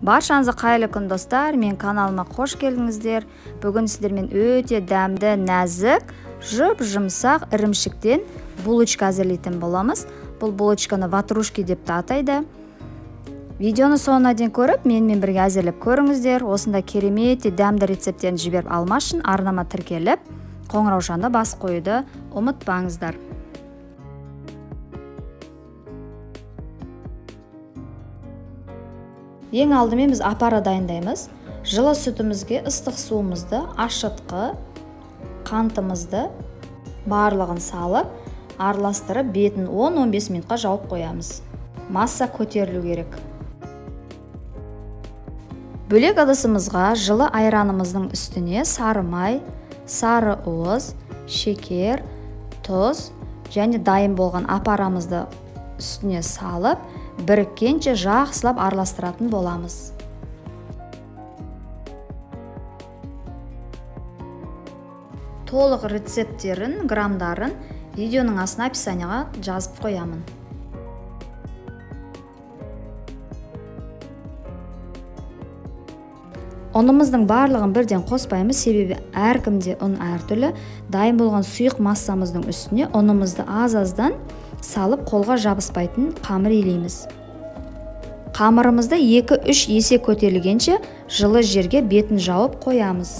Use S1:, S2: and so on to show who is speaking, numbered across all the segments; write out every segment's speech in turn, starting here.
S1: Баршаңызға қайырлы күн, достар! Мен каналыма қош келдіңіздер. Бүгін сіздермен өте дәмді, нәзік, жұп-жұмсақ ірімшіктен булочка әзірлейтін боламыз. Бұл булочканы ватрушки деп те атайды. Видеоны соңына дейін көріп, менімен бірге әзірлеп көріңіздер. Осындай керемет дәмді рецепттерін жіберіп алмас үшін арнама тіркеліп, қоңыраушаны басып қоюды ұмытпаңыздар. Ең алдымен біз апара дайындаймыз. Жылы сүтімізге ыстық суымызды, ашытқы, қантымызды барлығын салып, араластырып, бетін 10-15 минутқа жауып қоямыз. Масса көтерілу керек. Бөлек ыдысымызға жылы айранымыздың үстіне сары май, сары уыз, шекер, тұз және дайын болған апарамызды үстіне салып, біріккенше жақсылап араластыратын боламыз. Толық рецепттерін, грамдарын видеоның астына описанияға жазып қоямын. Ұнымыздың барлығын бірден қоспаймыз, себебі әркімде ұн әртүрлі. Дайын болған сұйық массамыздың үстіне ұнымызды аз-аздан салып, қолға жабыспайтын қамыр илейміз. Қамырымызды 2-3 есе көтерілгенше жылы жерге бетін жауып қоямыз.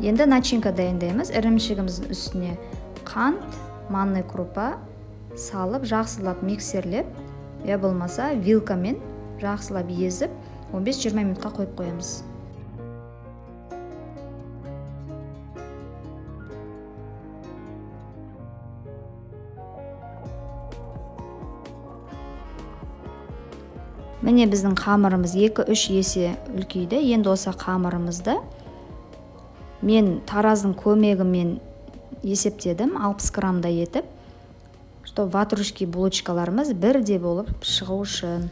S1: Енді начинка дайындаймыз. Ірімшігіміздің үстіне қант, манный крупа салып, жақсылап миксерлеп, я болмаса вилкамен жақсылап езіп, 15-20 минутқа қойып қоямыз. Міне, біздің қамырымыз 2-3 есе үлкейді. Енді осы қамырымызды мен тараздың көмегімен есептедім, 60 граммдай етіп, что ватрушки булочкаларымыз бірдей болып шығу үшін.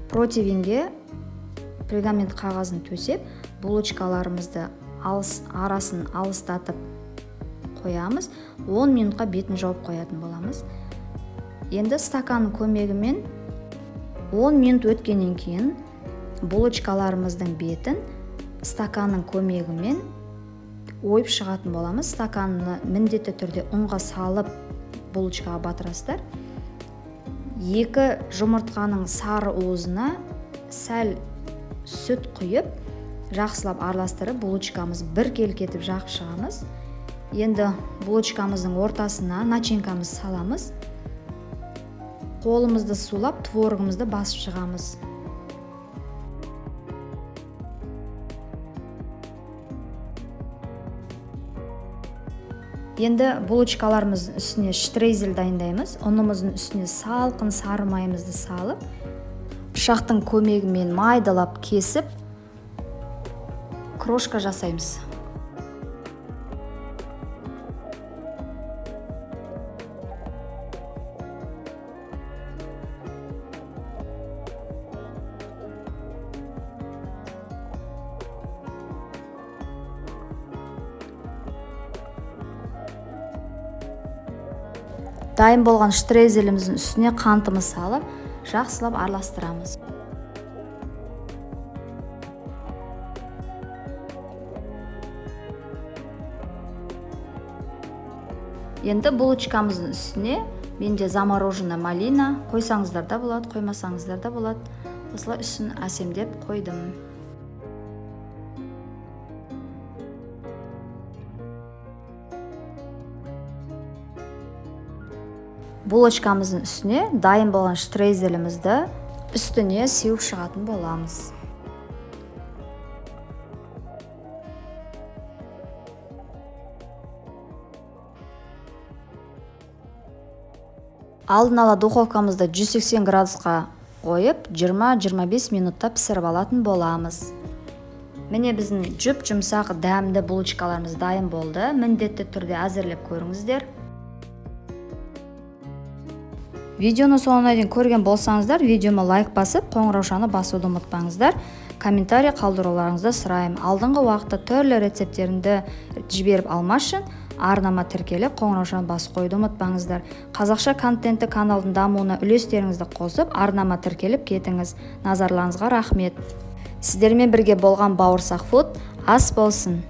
S1: Противенге пергамент қағазын төсеп, булочкаларымызды арасын алыстатып қоямыз. 10 минутқа бетін жауып қоятын боламыз. Енді стаканның көмегімен 10 минут өткеннен кейін булочкаларымыздың бетін стаканның көмегімен ойып шығатын боламыз. Стаканны міндетті түрде ұнға салып булочкаға батырасыздар. 2 жұмыртқаның сары уызына сәл сүт құйып, жақсылап араластырып, булочкамыз біркелкі етіп жағып шығамыз. Енді булочкамыздың ортасына начинкамызды саламыз. Қолымызды сулап, творогымызды басып шығамыз. Енді булочкаларымыздың үстіне штрейзель дайындаймыз. Ұнымыздың үстіне салқын сары майымызды салып, пышақтың көмегімен майдалап кесіп, крошка жасаймыз. Дайын болған штрейзеліміздің үстіне қантымыз салып, жақсылап араластырамыз. Енді булочкамыздың үстіне менде замороженная малина, қойсаңыздар да болады, қоймасаңыздар да болады. Осылай үстін әсемдеп қойдым. Булочкамыздың үстіне дайын болған штрейзелімізді үстіне сеуіп шығатын боламыз. Алдын ала духовкамызды 180 градусқа қойып, 20-25 минутта пісіріп алатын боламыз. Міне, біздің жұп жұмсақ дәмді булочкаларымыз дайын болды. Міндетті түрде әзірлеп көріңіздер. Видеоны соңына дейін көрген болсаңыздар, видеома лайк басып, қоңыраушаны басуды ұмытпаңыздар. Комментарий қалдыруларыңызды сұраймын. Алдыңғы уақытта түрлі рецепттерімді жіберіп алмас үшін арнама тіркеліп, қоңыраушаны басып қоюды ұмытпаңыздар. Қазақша контентті каналдың дамуына үлестеріңізді қосып, арнама тіркеліп кетіңіз. Назарларыңызға рахмет. Сіздермен бірге болған Бауырсақ Фуд. Ас болсын!